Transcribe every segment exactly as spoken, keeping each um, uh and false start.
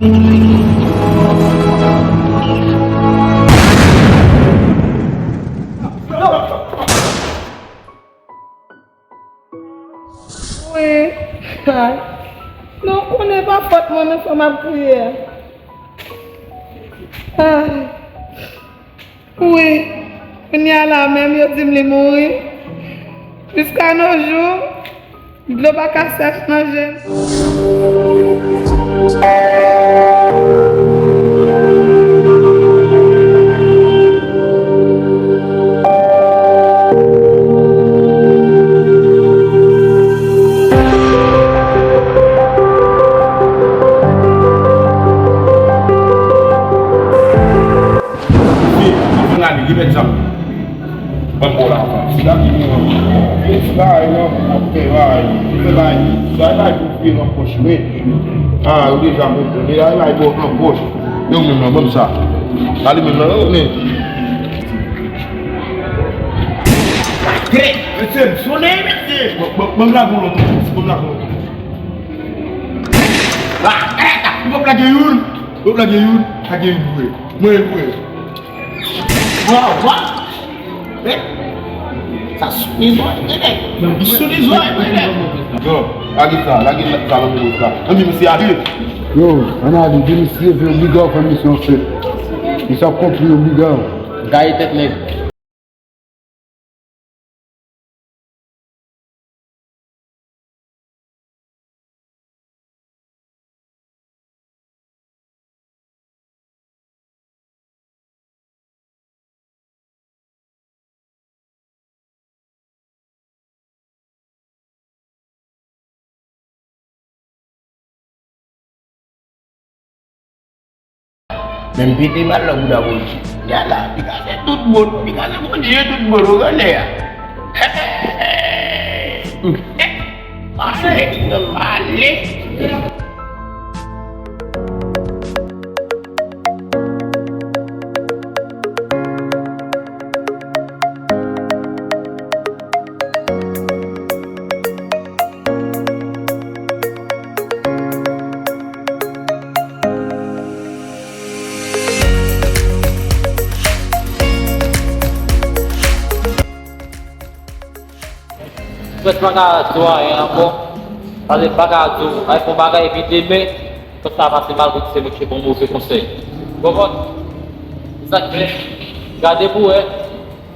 Wi. Ay. Non, konnen pa fòt mwen, men fò m ap kriye a. Ay. Wi. Kounye a la menm, yo di m li mouri. Jiska no jou, dlo pa ka sèch nan je m. Li fin ale, li mèt zam. Ban m bo la. Sila ki gen yon vye ti bagay, non, ap fè bagay. Fè bagay. Bagay, bagay pou fye nan pòch, wi. Ah, yo deja konprann. Li la, li la, li bò nan pòch. Yo menm nan, ban m sa. Sa li menm nan, yo, men. Trè, mesye, m sonnen, mesye. Ban, ban, ban m lage yon lòt. Ban m lage yon lòt. La, eh, la, m ap lage youn. M ap lage youn. Lage youn, vre. Mwen, vre. Wa, wa. Eh? Sa sonnen zòrèy mwen, nèg. Li sonnen zòrèy mwen, nèg. Yo, lage sa, lage sa nan mwen sa. Ann di misye ale. Yo, ann ale, di misye vin oblidè w fè misyon fèt. Misye ap konpli oblidè w. Gaye tèt nèg. Men m pete bal nan bouda Bondye. Yala, li ka se tout bon, li ka se Bondye tout bon, ou konnen a. Ale, ale. Prèske pa ka di w anyen ankò. Paske pa ka di w, ay fè yon bagay epi demen, kòm sa pase mal, pou se mwen ki te ba w move konsèy. Ou konprann? Se sa k fè, gade pou wè,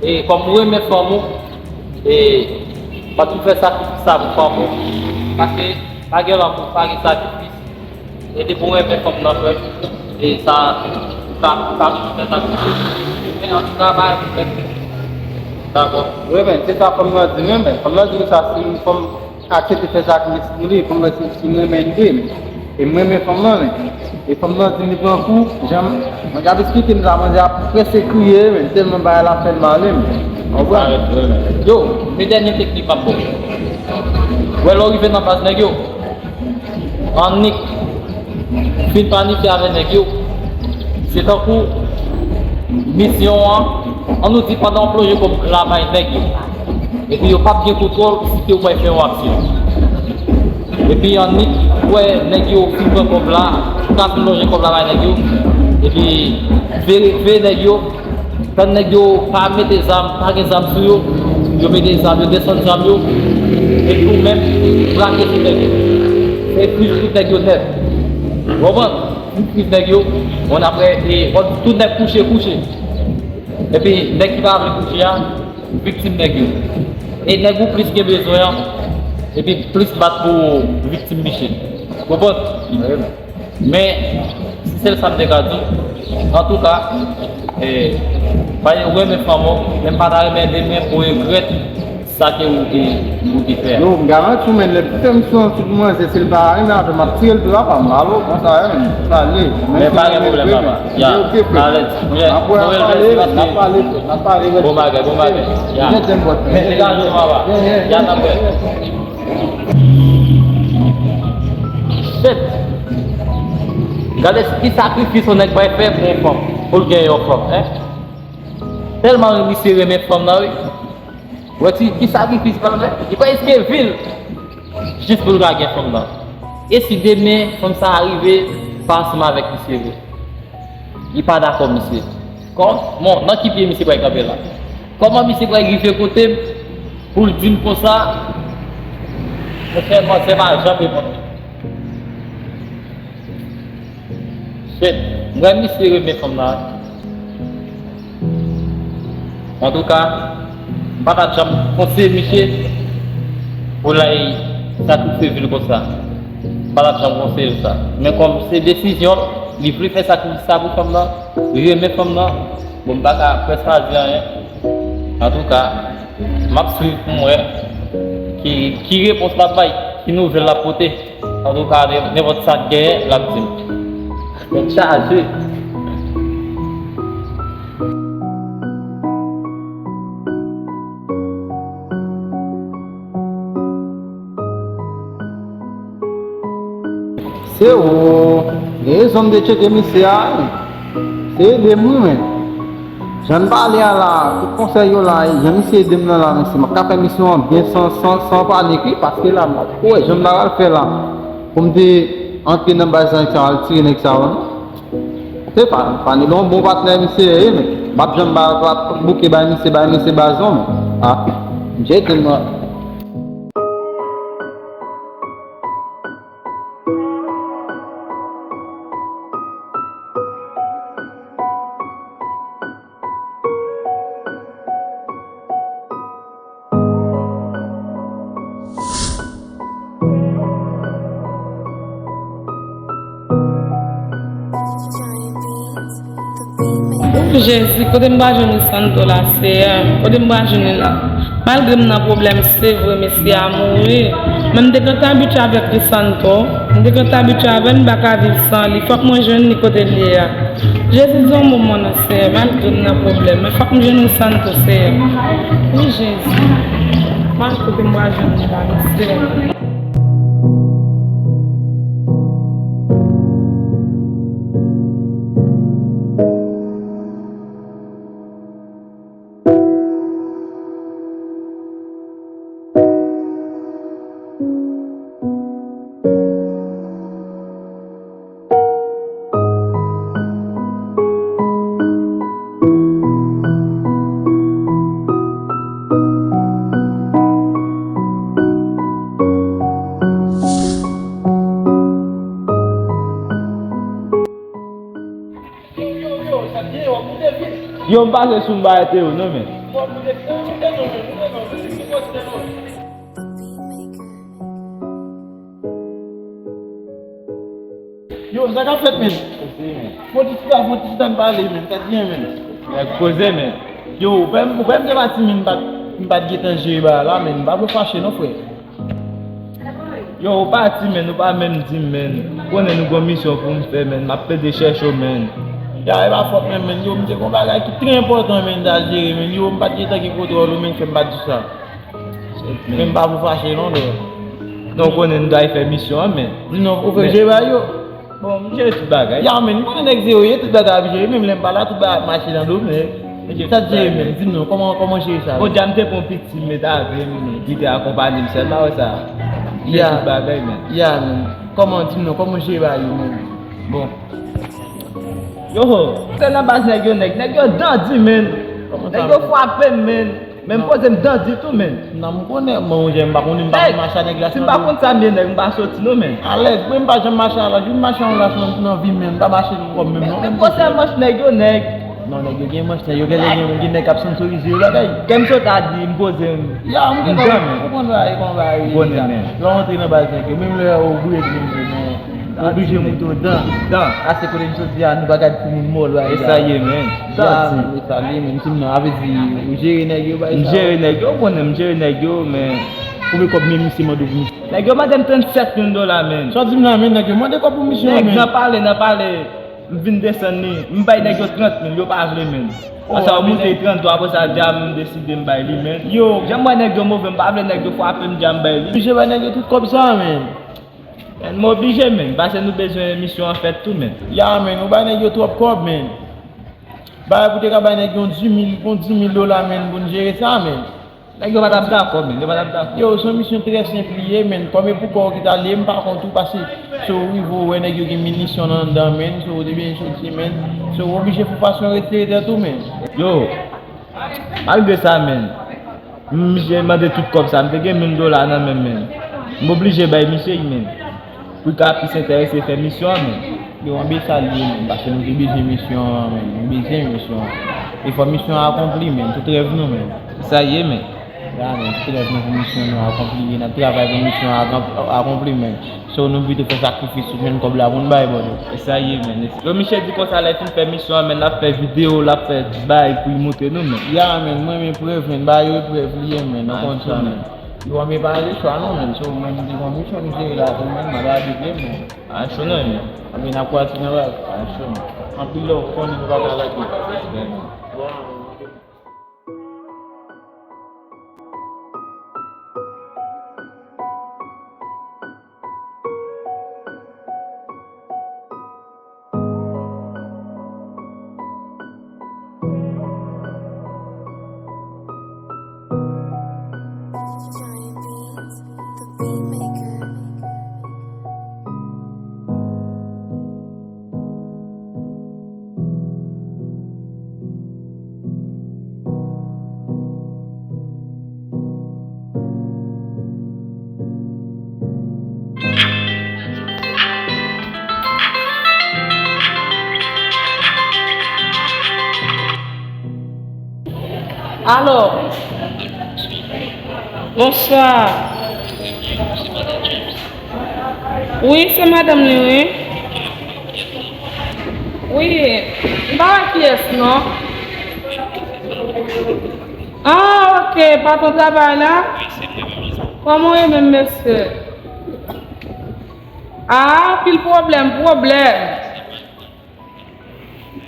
e kòm ou renmen fanm ou, e pa tou fè sakrifis sa pou fanm ou. Paske pa gen lanmou, pa gen sakrifis. E depi w renmen fanm nan, frè, e sa, ou ka, ou ka fè sa tou. Men antouka, bagay pou fèt. Dakò. Wi, men, se sa fanm nan di, men, men, fanm nan di m sa, si yon fanm aksepte fè sakrifis pou li, fanm nan di si m renmen l vre, men. E m renmen fanm nan, men. E fanm nan di m li pran kou, jan m, mwen ap esplike m sa, manzè ap prèske kriye, men, tèlman bagay la fè l mal, men. Ou konprann? Yo, men dènye teknik m ap ba w. Wè, lè w rive nan baz nèg yo, annik fin planifye avè nèg yo, se tankou misyon an, ann nou di pandan w plonje kòb la bay nèg yo, epi yo p ap gen kontwòl si ke w bay fè yon aksyon. Epi annik wè nèg yo fin pran kòb la, ou ka fin lonje kòb la bay nèg yo, epi veye, veye nèg yo, Tann nèg yo pa mete zam, pa gen zam sou yo, yo mete zam, yo desann zam yo, epi ou menm, brake sou nèg yo. Fè fil tout nèg yo nèt. Ou konprann? Fil tout nèg yo, bon, apre, e, bon, tout nèg kouche, kouche. Epi, nèg ki pa vle kouche a, viktim nèg yo. E nèg ou plis gen bezwen an, epi plis bat pou viktim misye. Ou konprann? Men, se sèl sa m te ka di w. Antouka, e, pa gen renmen fanm ou, men m pa ta renmen demen pou regrèt sa ke ou te, ou te fè a. Yo, m garanti w, men lè m fè misyon an sou manzè, si l pa renmen avè m, m ap tire l tou, apa, m alo, konsa, e, men, sa l ye. Men pa gen pwoblèm, papa. Ya, alèz. N ap pale, n ap pale, n ap pale. Bon bagay, bon bagay. Ya. Men se gaz yo, papa. Ya, n ap wè. Shit! Gade ki sakrifis yon nèg bay fè pou yon fanm, pou l gen yon fanm, en? Tèlman misye renmen fanm nan, wi. Wè ti, ki sakrifis l fè? Li prèske vi l jis pou l ka gen fanm nan. E si demen, fanm sa a rive, pa ansanm avèk misye vre. Li pa dakò, misye. Kò, bon, nan ki pye misye pral kanpe la? Kòman misye pral rive kote m pou l di m konsa? Monchè, mwen se pa janm reponn li. Shit, m wè misye renmen fanm nan. Antouka, m pa t ap janm konseye misye pou l al sakrifye vi l konsa. M pa t ap janm konseye l sa. Men kòm se desizyon l, li vle fè sakrifis sa pou fanm nan, li renmen fanm nan, bon, m pa ka prèske pa di anyen. Antouka, m ap swiv pou m wè ki, ki repons l ap bay, ki nouvèl l ap pote. Antouka, nenpòt sa k genyen, l ap di m. Tèt chaje. Se ou. Gen rezon m te tcheke misye a, wi. Se ede m, wi, men. Jan n pale a la, tout konsèy yo la, jan misye ede m nan la, mesye, m ap ka fè misyon an byen san, san, san panik, wi, paske la, m ap wè jan m ta pral fè la. Pou m te antre nan baz nèg sa yo, al tire nèg sa yo, non. Se pa, pa ni bon, bon patnè misye ye, men m p ap janm ba, ba, bouke bay misye, bay misye baz non, men. Ah, m jete m. Jezi, kote m va jwenn Crisanto la, Seyè? Kote m va jwenn li la? Malgre m nan pwoblèm, se vre, mesye a mouri. Men m te gentan abitye avèk Crisanto. M te gentan abitye avè l, m pa ka viv san li. Fòk mwen jwenn li kote l ye a. Jezi, di yon mo mwen non, Seyè, malgre m nan pwoblèm, men fòk m jwenn Crisanto, Seyè. Wi, Jezi. Mwen kote m pral jwenn li la, non, Seyè. Yo, m pase sou m pa rete yo non, men. Yo, sa k ap fèt, men? Fon ti chita, fon ti chita n pale, men. Sa k gen, men? Nèg poze, men. Yo, ou pè m, ou pè m te pati, men m pa t, m pa t gentan jere bagay la, men. M pa vle fache non, frè. Yo, ou pati, men, ou pa menm di m, men. Ou konnen nou gon misyon pou n fè, men. M ap plede chèche w, men. Ya, e pa fòt mwen, men. Yo, m te gon bagay ki trè enpòtan, men, m t al jere, men. Yo, m pa t gentan gen kontwòl ou, men, fè m pa t di w sa. Men m pa pou fache non, men. Non, ou konnen nou t al fè misyon an, men. Di non, ou fè jere bagay yo? Bon, m jere tout bagay. Ya, men, m konnen nèg se yo ye, tout bagay ap jere, menm lè m pa la, tout bagay ap mache nan do, men. Sa t jere menm, di m non, kòman, kòman jere sa? Bon, dja m te pran yon piti m met avè m, li te akonpanye m sèlman, wè sa. M jere tout bagay, men. Ya, men. Kòman, di m non, kòman jere bagay yo, men? Bon. Yo, se nan baz nèg yo, nèg, nèg yo dandi, men. Nèg yo frape m, men. Men m poze m dandi tou, men. Nan m konnen, mwen, monchè, m pa konnen, m pa konn mache a nèg la. Si m pa konn sa m ye, nèg, m pa soti non, men. Alèz, mwen m pa janm mache a laj, m mache a yon laj nan, nan vi m, men m pa mache kòm menm non. Men poze manch nèg yo, nèg. Non, nèg yo gen manch, nèg yo genlè gen, gen nèg k ap sponsorize yo bagay. Kè m sot a di, m poze m. Ya, m konprann, m konprann bagay, konprann bagay. Ou konnen, men. Lè w antre nan baz nèg yo, menm lè ou bouyèt menm, men. Oblije moute w dan. Dan. Ase kote m soti a, nou pa gad timoun mò lwa. E sa ye, men. Dan, e sa ye, men. Ti m nan, avè di, ou jere nèg yo, bay sa. M jere nèg yo, ou konnen m jere nèg yo, men. Konbyen kòb men misye mande w pou misye? Nèg yo mande m trannsèt mil dola, men. Sa w di m la, men, nèg yo mande kòb pou misye, men. Nèg, nan pale, nan pale. M vin desann li, m bay nèg yo trant mil, yo pa vle, men. Ansa yo moute trant twa, apre sa, dja m deside m bay li, men. Yo. Jan m wè nèg yo move, m pa vle nèg yo frape m, dja m bay li. Oblije bay nèg yo tout kòb sa, men. Men, m oblije, men, paske nou bezwen misyon an fèt tou, men. Ya, men, nou bay nèg yo twòp kòb, men. Bagay pou te ka bay nèg yon dis mil, yon dis mil dola, men, pou n jere sa, men. Nèg yo pa t ap dakò, men, yo pa t ap dakò. Yo, se yon misyon trè senp li ye, men, kòm e pou kò w ki t al ye, m pa kont ou, paske, so, w rive w wè nèg yo gen minisyon nan anndan, men, so, w te byen soti, men, so, w oblije fè yon fason retire tèt ou, men. Yo, malgre sa, men, misye mande tout kòb sa, m te gen mil dola nan men m, men, m oblije bay misye, men. Pou l ka plis enterese fè misyon an, men. Yo, anbe sa l ye, men, paske nou te bezwen misyon an, men. Nou bezwen misyon an. E fò misyon an akonpli, men. Tout rèv nou, men. Sa ye, men. Ya, men, tout rèv nou pou misyon nou akonpli. N ap travay pou misyon an akonp-, akonpli, men. So, nou pito fè sakrifis pou jwenn kòb la pou n bay, brother. Sa ye, men. Yo, misye di konsa, lè l fin fè misyon an, men, l ap fè videyo, l ap fè bay pou l montre nou, men. Ya, men, mwen, men prèv, men. Ba yo prèv li ye, men. Nou konn sa, men. Yo, men pa gen chwa non, men. So, mwen, m te gon misyon m jere la tou, men, m ap abite, men. A cho non, men. Anben, n ap kwati nan baz. A cho. Anpil love, konnen nou pa ka lage. Alo. Bonswa. Wi, se madanm li, wi. Wi, m pa wè kiyès non. Ah, ok, patwon travay la? Kòman w ye menm, mesye? Ah, anpil pwoblèm, pwoblèm.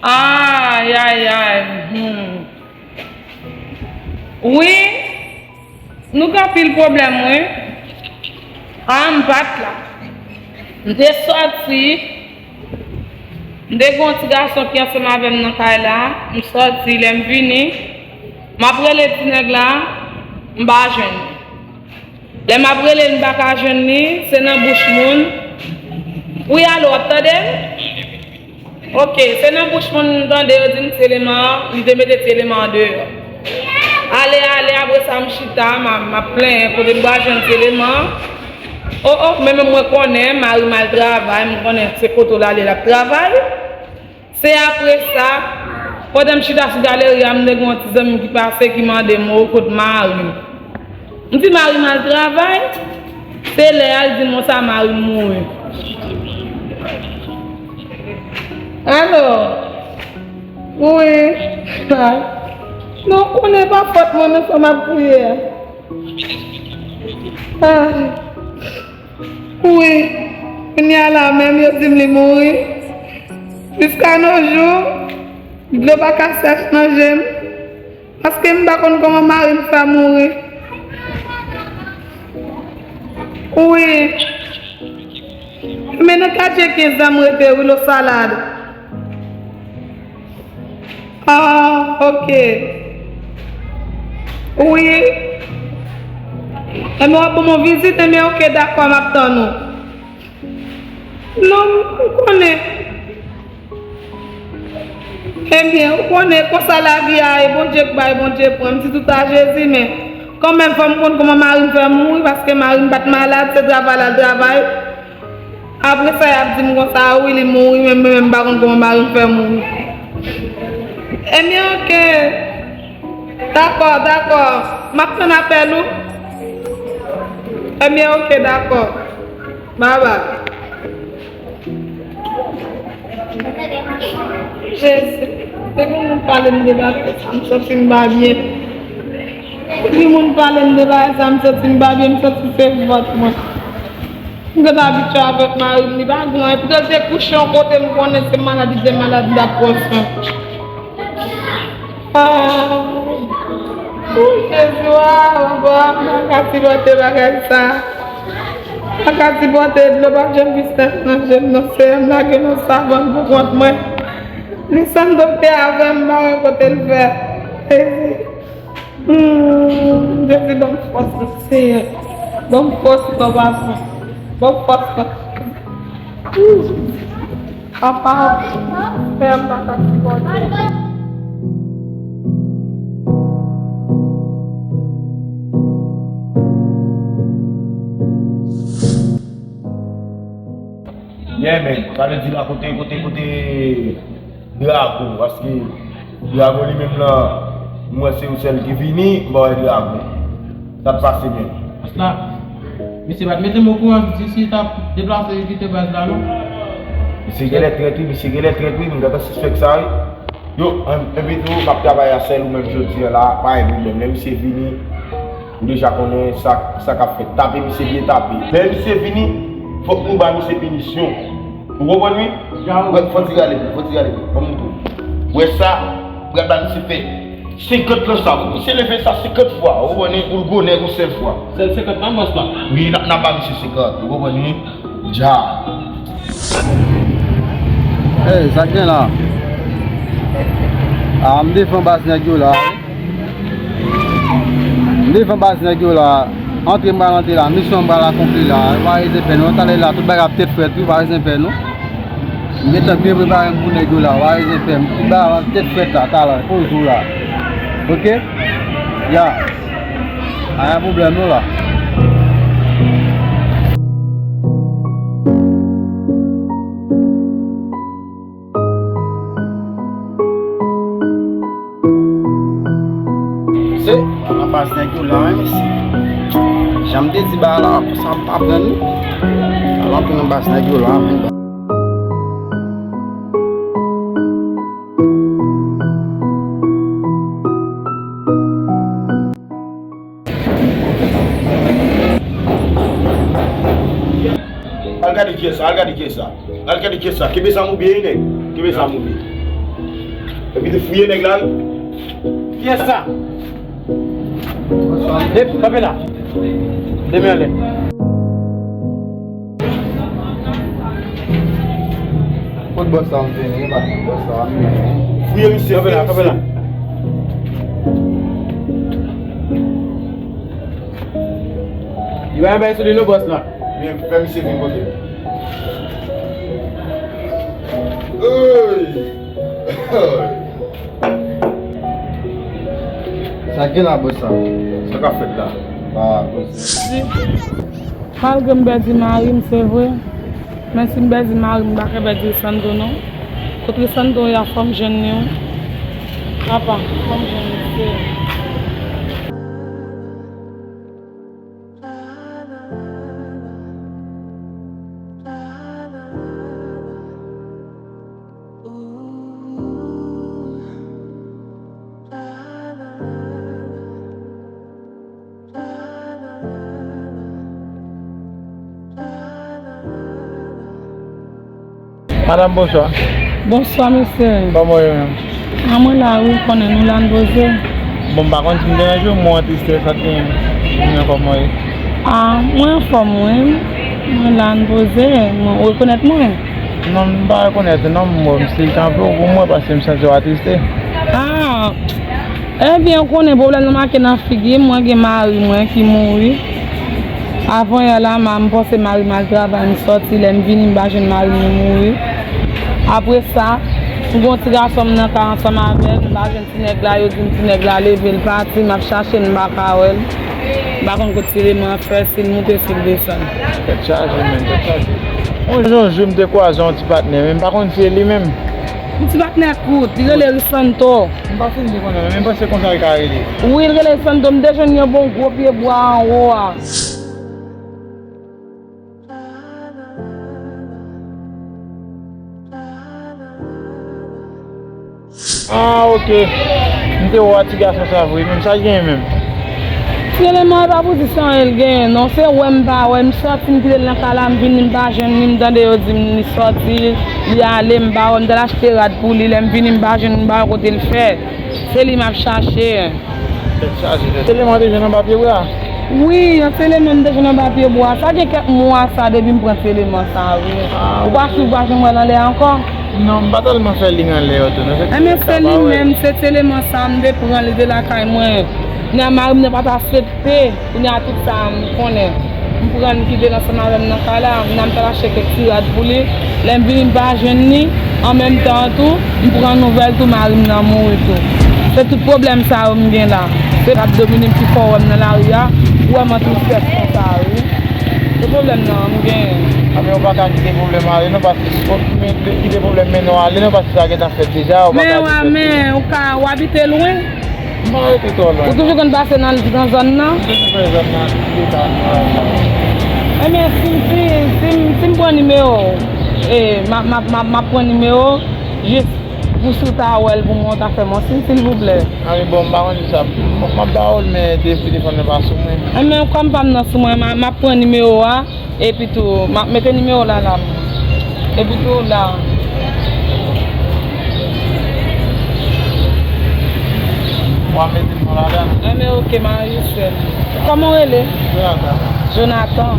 Ay, ay, ay. Hmm. Wi, nou gen anpil pwoblèm, wi. Ah, m pa t la. M te sòti. M te gen yon ti gason ki ansanm avè m nan kay la. M sòti, lè m vini, m ap rele ti nèg la, m pa jwenn li. Lè m ap rele l, m pa ka jwenn li, se nan bouch moun. Wi, alo, w ap tande m? Ok, se nan bouch moun m tande yo di m ti eleman an, li te mete ti eleman an deyò. Ale, ale, apre sa m chita, m a, m ap plenyen kote m pral jwenn ti eleman an. O, o, men menm mwen konnen, mari m al travay, m konnen se kote l ale l ap travay. Se apre sa, pandan m chita sou galeri a, m te gen yon ti zanmi m ki pase, ki mande m, o, kot mari m? M di mari m al travay, se lè a l di m konsa mari m mouri. Alò, wi, ay, non, konnen pa fòt mwen, men fò m ap kriye a. Ay. Wi, kounye a la menm yo di m li mouri. Jiska no jou, dlo pa ka sèch nan je m. Paske m pa konn kòman mari m fè mouri. Wi. Men nan katye kenz la m rete, wi, lo Salad. Ah, ok. Wi. Enben, w ap ban m yon vizit, enben, ok, dakò, m ap tann ou. Non, m konnen. Ebyen, ou konnen konsa lavi a ye, Bondye k bay, Bondye pran. M di tout a Jezi, men kanmenm, fò m konn kòman mari m fè mouri, paske mari m pa t malad, se travay l al travay. Apre sa, y ap di m konsa, wi, li mouri, men mwen menm, m pa konn kòman mari m fè mouri. Ebyen, ok. Dakò, dakò. M ap tann apèl ou. Ebyen, ok, dakò. Babay. Jezi, depi moun pale m de bagay sa, m santi m pa byen. Depi moun pale m de bagay sa, m santi m pa byen, m santi se vant mwen. M te abitye avèk mari m, li pa gen anyen. Poutan l te kouche yon kote, m konnen se malad li te malad, m t ap pran swen. Ah, o Jezi, waw, waw, m pa ka sipòte bagay sa. M pa ka sipòte dlo p ap janm vin sèch nan je m non, Seyè, m lage nan savann pou kont mwen. Li sann doktè avè m, m pa wè kote l fè. Jezi. Hmm, Jezi, ban m fòs, Senyè. Ban m fòs, papa. Ban m fòs, papa. Papa, fè m pa ka sipòte. Yeah, man. Sa vle di la kote, kote, kote Dragon, paske Dragon li menm lan, m wè se yon sèl ki vini, m pa wè Dragon. Sa t pase menm? Bòs la, misye pa t mete m okouran si, si l t ap deplase kite baz la, non. Misye genlè trèt, wi, misye genlè trèt, wi, m gentan sispèk sa, wi. Yo, en, epi tou, m ap travay a sèl ou menm jodi a la, pa gen pwoblèm. Lè misye vini, ou deja konnen sa, sa k ap fèt. Tape misye byen tape. Lè misye vini, fòk nou ba misye pinisyon. Ou konprann, wi? Fò ti rale, fò ti rale. Ban m montre w. Ou wè sa, pral ba misye fè senkant lan sa. Misye leve sa senkant fwa. Ou konprann, wi? Pou l gwo nèg yon sèl fwa. Sèl senkant lan, bòs la? Wi, n ap, n ap ba misye senkant. Ou konprann, wi? Dja. Ey, sa k gen la? A, m defann baz nèg yo la, wi. M defann baz nèg yo la. Antre m pral antre la. Misyon m pral akonpli la. Pa rezen pè non. Talè la, tout bagay ap tèt frèt, wi. Pa rezen pè non. M gentan byen prepare m pou nèg yo la. Pa rezen pè m. Tout bagay ap tèt frèt la, talè. Poze w la. Oke? Ya. Pa gen pwoblèm non la. Se, nan baz nèg yo la, wi, mesye. Jan m te di bagay la, konsa m pa pran li. Ala pou nan baz nèg yo la, men. Al gade kiyès sa, al gade kiyès sa. Al gade kiyès sa. Kenbe zam ou byen, wi, nèg. Kenbe zam ou byen. Epi te fouye nèg la, wi. Kiyès sa? E, kanpe la. De men anlè. Kot bòs sa m vini, pa kot bòs sa m vini. Fouye misye, kanpe la, kanpe la. Li pa bay sou li non, bòs la. Men fè misye vin kote m. Ey! Sa gen la, bòs la? Sa k ap fèt la? Pa koze. Malgre m pèdi mari m, se vre, men si m pèdi mari m, m pa ka pèdi Lisandro non. Kot Lisandro ye a, fò m jwenn li wi. Apa, fò m jwenn li, se. Madanm, bonswa. Bonswa, mesye. Kòman w ye menm? A, mwen la, wi, ou konnen nou la, n poze. Bon, m pa konn si m deranje w, m wè w an tristès, sa t genyen? Ou menm, kòman w ye? A, mwen anfòm, wi. Mwen la, n poze. Mwen, ou rekonèt mwen? Non, m pa rekonèt ou non, m wè w, m se kanpe w pou m wè, paske m santi w atriste. A, ebyen, ou konnen pwoblèm nan make nan figi m, mwen gen mari mwen ki mouri. Avan yè la, m panse mari m al travay, m sòti, lè m vini, m pa jwenn mari m, li mouri. Apre sa, m gen yon ti gason m nan kay ansanm avè l, m pa jwenn ti nèg la, yo di m ti nèg la leve, l pati, m ap chache l, m pa ka wè l. M pa konn kot ti eleman an fè, si l moute, si l desann. Tèt chaje, menm, tèt chaje. Yon jou, yon jou, m te kwaze yon ti patnè, men m pa konn si se li menm. Yon ti patnè kout, li rele Risanto. M pa fin byen konnen, men m panse konsa l ka rele. Wi, l rele Risanto, m te jwenn yon bon gwo pye bwa anwo a. Ah, ok. M te wè ti gason sa vre, menm sa l genyen menm. Ti eleman e pa pou di se anyen l genyen, non. Se wè m pa wè, m sòti, m kite l nan kay la, m vini, m pa jwenn li, m tande yo di m li sòti, li ale, m pa wè, m t al achte rad pou li, lè m vini, m pa jwenn, m pa wè kote l fè. Se li m ap chache. Tèt chaje, tèt. Eleman te jwenn anba pye bwa? Wi, yon ti eleman m te jwenn anba pye bwa. Sa gen kèk mwa sa depi m pran ti eleman sa, wi. Ah, ou pa swiv, ou pa janm wè l anlè ankò? Non, m pa tèlman fè liy anlè yo tou, non, se... Enben, se li menm, se ti eleman sa a m te pran, li te lakay mwen. Nan mari m nan pa ta fete, kounye a tout sa a m konnen. M pran l kite l ansanm avè m nan kay la, m nan m t al achte kèk ti rad pou li. Lè m vini m pa jwenn li, an menm tan an tou, m pran nouvèl tou mari m nan mouri tou. Se tout pwoblèm sa yo m gen la. Se rad domine m ki fè w wè m nan lari a, ou wè m an tristès konsa wi. Se pwoblèm nan m genyen. Anben, ou pa ka kite pwoblèm ale non, paske si w kite pwoblèm mennen w ale non, paske sa gentan fèt deja, ou pa ka kite. Men, men, ou ka, ou abite lwen? M pa rete twò lwen. Ou toujou konn pase nan, nan zòn nan? M toujou fè zòn nan, tout eta nan zòn nan. Enben, si, si, si, si m pran nimewo w, e, m ap, m ap, m ap, m ap pran nimewo w, jis pou si w ta wè l pou mwen, w ta fè m yon siy, silvouplè. Anben, bon, m pa konn di sa. M, m ap ba w l, men te, telefòn nan pa sou mwen. Enben, kòm pa m nan sou mwen, m a, m ap pran nimewo a. Epi tou, m ap mete nimewo la la. Epi tou la. W ap mete non ladan. Enben, oke, Marie Lucelle. Kòman w rele? Jonathan. Jonathan.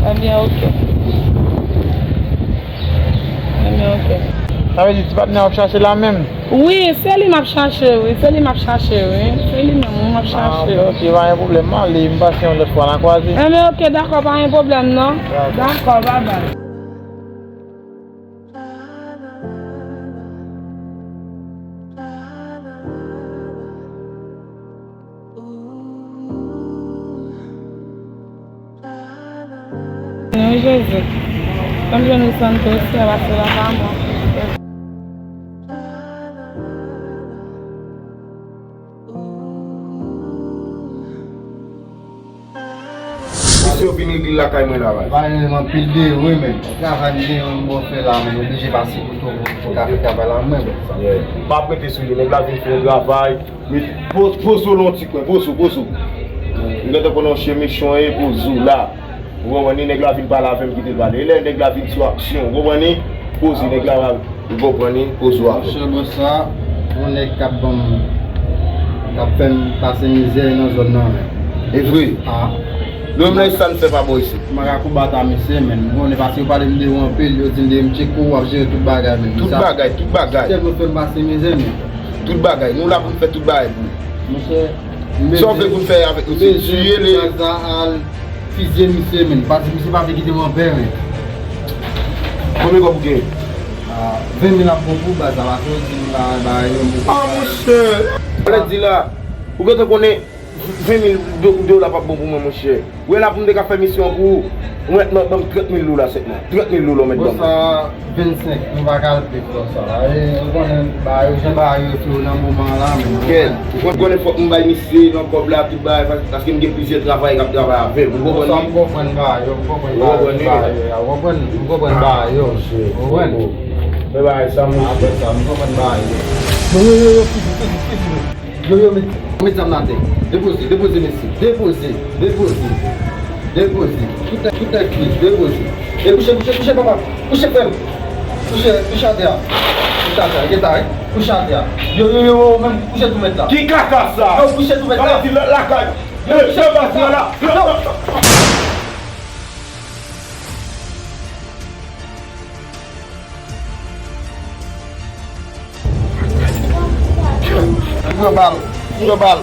Enben, oke. Enben, oke. Sa vle di ti patnè w ap chache la menm? Wi, se li m ap chache, wi. Se li m ap chache, wi. Se li menm, wi, m ap chache. Ah, ok, ok, pa gen pwoblèm. M ale, m pase yon lòt fwa, n a kwaze. Enben, oke, dakò, pa gen pwoblèm, non. Dakò. Dakò, babay. Senyè Jezi, fè m jwenn ou santo isi a pase la pa mwen. Misye yo vin regle lakay mwen la, baz. Bay menm anpil de wi, men. Travay m gen yon bon fè la, men. Oblije pase kote w pou ka fè travay la, mwen, men. Yeah. Pa prete sou li, nèg la vin fè yon travay. Met, po-, poze w nan yon ti kwen, poze w, poze w. M gentan konnen yon chen mechan ye, poze w la. Ou konprann ni, nèg la vin pale avè m, kite l pale. E lè nèg la vin sou aksyon, ou konprann ni, poze nèg la, ou konprann ni, poze w avè m. Monchè, bòs sa, yon nèg k ap ban m, k ap fè m pase mizè nan zòn nan, men. E vre? Ah. Nou menm la, sa n fè pa bò isit. M pa ka konbat a misye, men. M konnen paske yo pale m de ou anpil, yo di m de m tcheko, w ap jere tout bagay, men. Tout bagay, tout bagay. Misye tèlman fè m pase mizè, men. Tout bagay. Nou la pou n fè tout bagay pou ou. Monchè, sa w vle pou n fè avèk misye? Tiye li. Al fizye misye, men. Paske misye pa vle kite m anpè, men. Konbyen kòb ou gen? Ah, ven mil ap bon pou baz la, paske yo di m ba, ba yo m pou... Ah, monchè! Sa vle di la, ou gentan konnen ven mil do-, dola p ap bon pou mwen, monchè. Ou wè la pou m te ka fè misyon pou ou, ou mèt ban m trant mil dola sèlman. Trant mil dola ou mèt ban m. Bon, sa vennsenk, nou pa ka al pi fò sa. E, ou konnen bagay yo, jan bagay yo fè yo nan moman an la, men. Kèt, ou konnen fòk m bay misye nan kòb la, tout bagay, pas-, paske m gen plizyè travayè k ap travay avè m. Ou konprann? Bon, sa m konprann bagay yo, m konprann bagay yo, ou konprann? M konprann bagay yo. Ou konprann? Men bagay sa, monchè. Apre sa, m konprann bagay yo. Yo, yo, yo, yo, fizi, fizi, fizi, men. Yo, yo, met, met zam nan atè. Depoze, depoze, mesye. Depoze, depoze. Depoze. Tout tèt, tout tèt kwi, depoze. E kouche, kouche, kouche, papa. Kouche, frè m. Kouche, kouche atè a. Kouche atè a, gentan, wi. Kouche atè a. Yo, yo, yo, yo, menm kouche tou mèt la. Ki kaka sa? Yo, kouche tou mèt la. Sa vle di la, lakay. Yo, kouche tou mèt la. Yo. Yo, bal. Yo, bal.